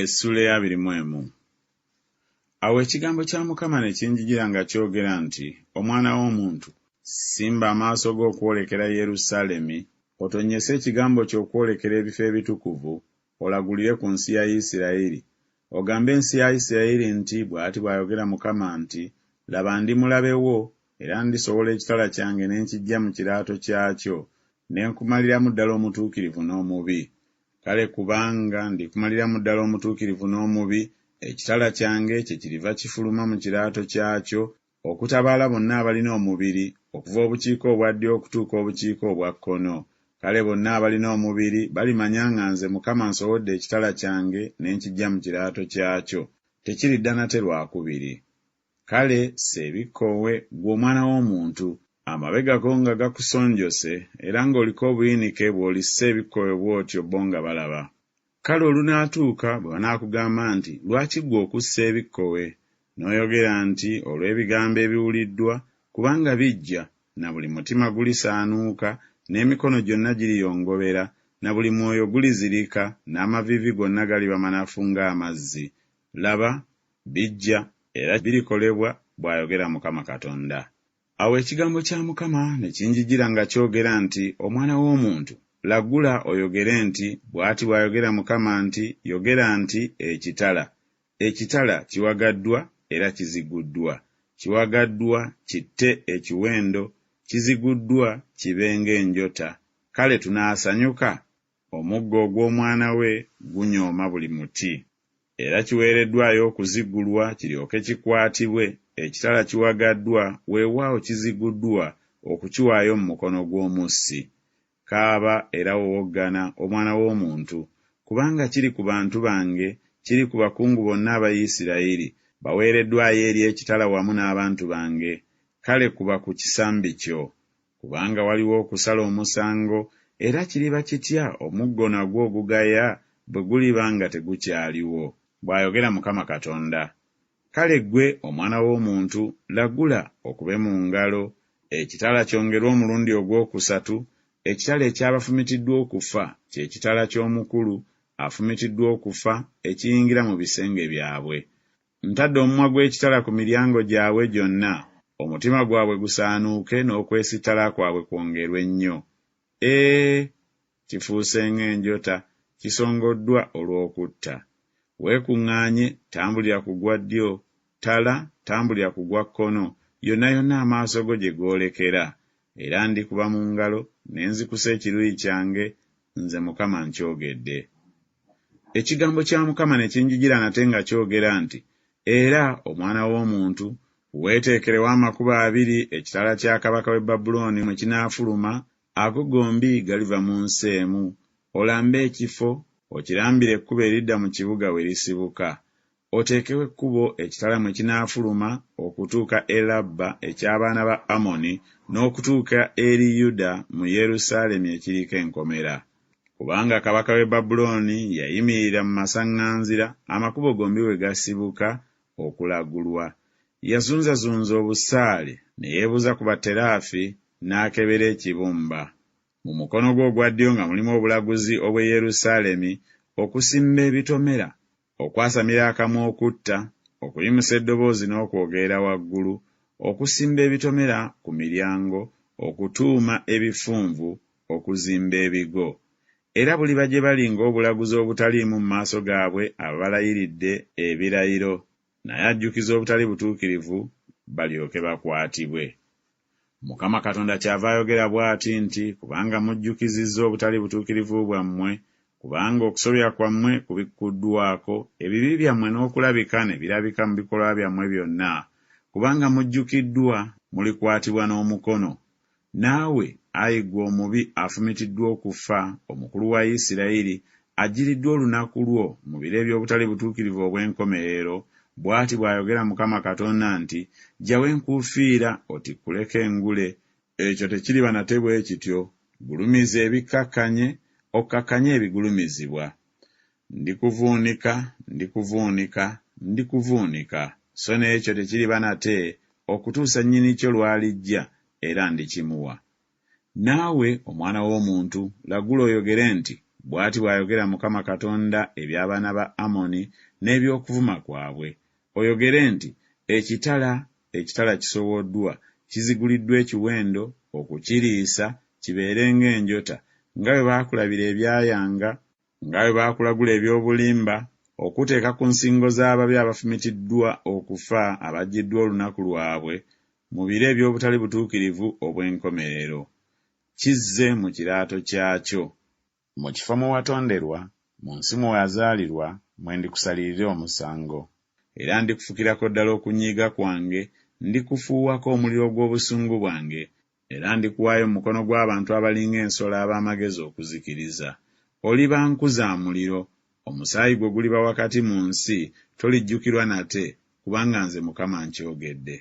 Essuula ey'abiri mu emu. Awo ekigambo kya Mukama ne kinjijira nga kyogera nti Omwana w'omuntu, simba amaaso go okwolekera Yerusaalemi, otonnyese ekigambo kyo okwolekera ebifo ebitukuvu, olagulire ku nsi ya Isirayiri, ogambe ensi ya Isirayiri nti Bw'ati bw'ayogera Mukama nti Laba ndi mulabe wo, era ndisowola ekitala kyange ne nkiggya mu kiraato kyakyo, ne nkumaliramu ddala omutuukirivu n'omubi. Kale kubanga ndikumaliramu ddala omutuukirivu n'omubi, ekitala kyange kyekiriva kifuluma mu kiraato kyakyo okutabaala bonna abalina omubiri, okuva obukiika obwa ddyo okutuuka obukiika obwa kkono. Kale bonna abalina omubiri balimanya nga nze Mukama nsowodde ekitala kyange ne nkiggya mu kiraato kyakyo, tekiridda nate lwakubiri. Kale ssa ebikkowe, ggwe omwana w'omuntu, amabega go nga gakusonjose, era ng'oliko obuyinike bw'olissa ebikkowe bw'otyo bo nga balaba. Kale olunaatuuka bwe banaakugamba nti Lwaki ggwe okussa ebikkowe? N'oyogera nti Olw'ebigambo ebiwuliddwa, kubanga bijja, na buli mutima gulisaanuuka, n'emikono gyonna giriyongobera, na buli mwoyo gulizirika, n'amaviivi gonna galiba manafu ng'amazzi, laba, bijja, era birikolebwa, bw'ayogera Mukama Katonda. Awo ekigambo kya Mukama ne kinjijira nga kyogera nti Omwana w'omuntu, lagula oyogere nti Bw'ati bw'ayogera Mukama nti Yogera nti Ekitala, ekitala kiwagaddwa era kiziguddwa, kiwagaddwa kitte ekiwendo, kiziguddwa kibe ng'enjota, kale tunaasanyuka? Omuggo ogw'omwana we gunyooma buli muti. Era kiweereddwayo okuzigulwa kiryoke kikwatibwe, ekitala kiwagaddwa, weewaawo kiziguddwa, okukiwaayo mu mukono gw'omussi. Kaaba era wowoggana, omwana w'omuntu, kubanga kiri ku bantu bange, kiri ku bakungu bonna aba Isirayiri, baweereddwayo eri ekitala wamu n'abantu bange, kale kuba ku kisambi kyo. Kubanga waliwo okusala omusango, era kiriba kitya omuggo nagwo ogugaya bwe guliba nga tegukyaliwo? Bw'ayogera Mukama Katonda. Kale ggwe, omwana w'omuntu, lagula, okube mu ngalo, ekitala kyongerwe omulundi ogw'okusatu, ekitala eky'abafumitiddwa okufa, kye kitala ky'omukulu, afumitiddwa okufa, ekiyingira mu bisenge byabwe. Ntadde omumwa gw'ekitala ku miryango gyabwe gyonna, omutima gwabwe gusaanuuke n'okwesittala kwabwe kwongerwe nnyo. Ee, kifuuse ng'enjota, kisongoddwa olw'okutta. Weekuŋŋaanye, tambulira ku gwa ddyo, ttala, tambulira ku gwa kkono, yonna yonna amaaso go gye goolekera, era ndikuba mu ngalo ne nzikusa ekiruyi kyange, nze Mukama nkyogedde. Ekigambo kya Mukama ne kinjijira nate nga kyogera nti Era, omwana w'omuntu, weeteekerewo amakubo abiri ekitala kya kabaka w'e Babulooni mwe kinaafuluma, ago gombi galiva mu nsi emu, olambe ekifo, okirambire ekkubo eridda mu kibuga we lisibuka. Oteekewo ekkubo ekitala mwe kinaafuluma okutuuka e Labba eky'abaana ba Amoni n'okutuuka eri Yuda mu Yerusaalemi ekiriko enkomera. Kubanga kabaka w'e Babulooni yayimirira mu masaŋŋanzira amakubo gombi we gasibuka okulagulwa. Yazunzazunza obusaale, ne yeebuuza ku bateraafi, n'akebera ekibumba. Mu mukono gwe ogwa ddyo nga mulimu obulaguzi obw'e Yerusaalemi, okusimba ebitomera, okwasamira akamwa okutta, okuyimusa eddoboozi n'okwogerera waggulu, okusimba ebitomera ku miryango, okutuuma ebifunvu, okuzimba ebigo. Era buliba gye bali ng'obulaguzi obutaliimu mu maaso gaabwe ababalayiridde ebirayiro, naye ajjukiza obutali butuukirivu, balyoke bakwatibwe. Mukama Katonda kyava ayogera bw'ati nti Kubanga mujjukizizza obutali butuukirivu bwammwe, kubanga okusobya kwammwe kubikkuddwako, ebibi byammwe n'okulabika ne birabika mu bikolwa byammwe byonna, kubanga mujjukiddwa, mulikwatibwa n'omukono. Naawe, ayi ggwe omubi afumitiddwa okufa, omukulu wa Isirayiri, ajjiriddwa olunaku lwo mu biro eby'obutali butuukirivu obw'enkomerero, bw'ati bw'ayogera Mukama Katonda nti Ggyawo enkuufiira otikkuleko engule, ekyo tekiriba nate bwe kityo, gulumiza ebikkakkanye, okkakkanye ebigulumizibwa. Ndikuvuunika, ndikuvuunika, ndikuvuunika, so n'ekyo tekiriba nate okutuusa nnyinikyo lw'alijja, era ndikimuwa. Naawe, omwana w'omuntu, lagula oyogere nti Bw'ati bw'ayogera Mukama Katonda eby'abaana ba Amoni n'eby'okuvuma kwabwe, oyogere nti Ekitala, ekitala kisowoddwa, kiziguliddwa ekiwendo, okukiriisa, kibeere ng'enjota, nga bwe baakulabira ebyayanga, nga bwe baakulagula eby'obulimba, okuteeka ku nsingo z'ababi abafumitiddwa okufa abajjiddwa olunaku lwabwe mu biro eby'obutali butuukirivu obw'enkomerero. Kizze mu kiraato kyakyo. Mu kifo mwe watonderwa, mu nsi mwe wazaalirwa, mwe ndikusalirira omusango. Era ndikufukirako ddala okunyiiga kwange, ndikufuuwako omuliro gw'obusungu bwange, era ndikuwaayo mu mukono gw'abantu abali ng'ensolo ab'amagezi okuzikiriza. Oliba nku za muliro, omusaayi gwo guliba wakati mu nsi, tolijjukirwa nate, kubanga nze Mukama nkyogedde.